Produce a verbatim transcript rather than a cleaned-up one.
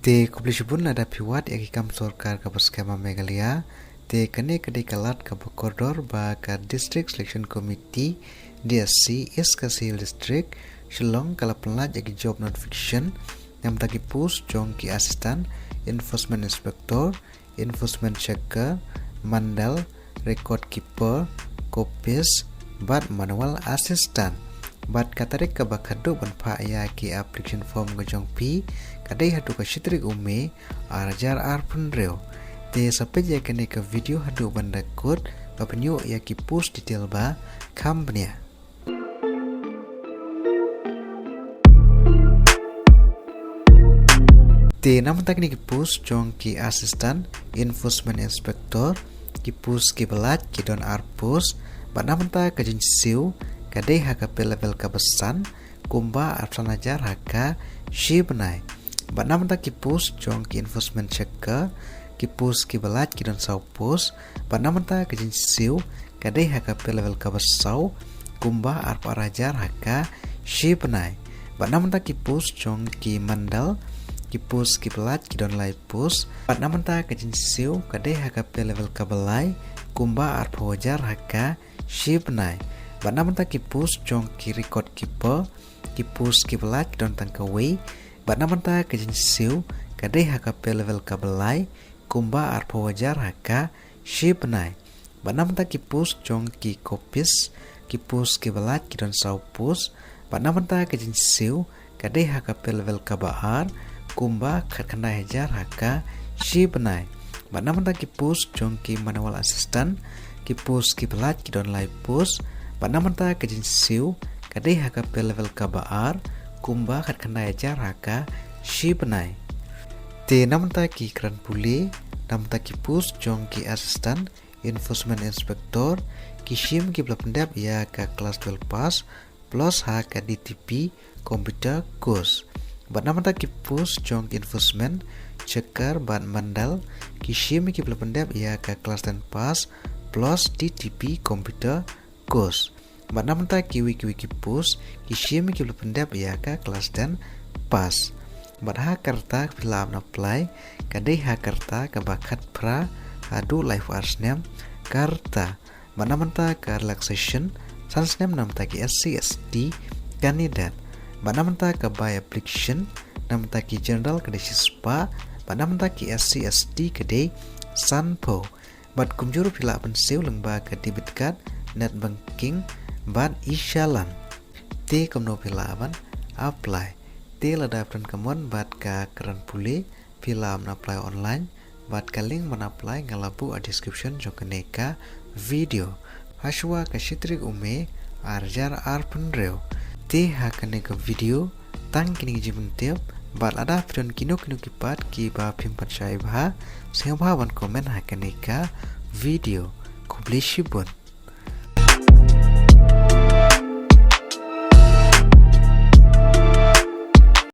Te khublei shibun lada phi wad ïa ki kam sorkar kaba skhem ha Meghalaya. Te kane ka dei ka lad kaba kordor ba ka District Selection Committee, D S C, East Khasi Hills District, Shillong ka la pynlait ïa ki job notification namta ki post jong ki Assistant Enforcement Inspector, Enforcement Checker, Mandal, Record Keeper, Copist bad Manual Assistant. Bad ka tarik kaba khatduh ban phah ïa ki application form ka jong phi ka dei haduh ka shi tarik u May ar hajar arphew hynriew. Te sa peit ïa kane ka video haduh ban da kut ba phin ïoh ïa ki post detail ba kham bniah. Te namta kine ki post jong ki Assistant Enforcement Inspector, ki post kiba lait ki don ar post, bad namta ka jingsiew ka dei ha ka pay level kaba san, kumba arphew san hajar ha ka shi bnai. Bad namta ki post jong ki Enforcement Checker, ki post kiba lait ki don saw post, bad namta ka jingsiew ka dei ha ka pay level kaba saw, kumba arphew ar hajar ha ka shi bnai. Bad namta ki post jong ki Mandal, ki post kiba lait ki don lai post, bad namta ka jingsiew ka dei ha ka pay level kaba lai, kumba arphew hajar ha ka shi bnai. Bad namta ki post jong ki Record Keeper, ki post kiba lait ki don tang kawei, bad namta ka jingsiew ka dei ha ka pay level kaba lai, kumba arphew hajar ha ka shi bnai. Bad namta ki post jong ki Copist, ki post kiba lait ki don saw post, bad namta ka jingsiew ka dei ha ka pay level kaba ar, kumba khatkhyndai hajar ha ka shi bnai. Bad namta ki post jong ki Manual Assistant, ki post kiba lait ki don lai post, bad namta ka jingsiew ka dei ha ka pay level kaba ar, kumba khatkhyndai hajar ha ka shi bnai. Te namta ki kren pule, namta ki post jong ki Assistant Enforcement Inspector, ki shim kiba la pyndep ïa ka class twelve pass plus ha ka D T P computer course. Bad namta ki post jong ki Enforcement Checker bad Mandal, ki shim kiba la pyndep ïa ka class ten pass plus D T P computer course. Bad namta kiwei kiwei ki post ki shim kiba la pyndep ïa ka class ten pass. Bad ha ka rta phi lah ban apply ka dei ha ka rta kaba khatphra haduh laiphew ar snem ka rta. Bad namta ka relaxation san snem namta ki S C S T candidate. Bad namta ka by application namta ki general ka dei shispah, bad namta ki S C S T ka dei sanphew. Bad kumjuh ruh phi lah ban siew lyngba ka debit card, net banking bad e-challan. Te kumno phi lah ban apply? Te lada phi don ka mon bad ka kren pule, phi lah ban apply online, bad ka link ban apply nga la buh ha description jong kane ka video. Hashwa ka shi tarik u May ar hajar arphew hynriew. Te ha kane ka video tang kine ki jingpyntip, bad lada phi don kino kino ki pat kiba phim pat shai bha, sngewbha ban comment ha kane ka video. Khublei shibun.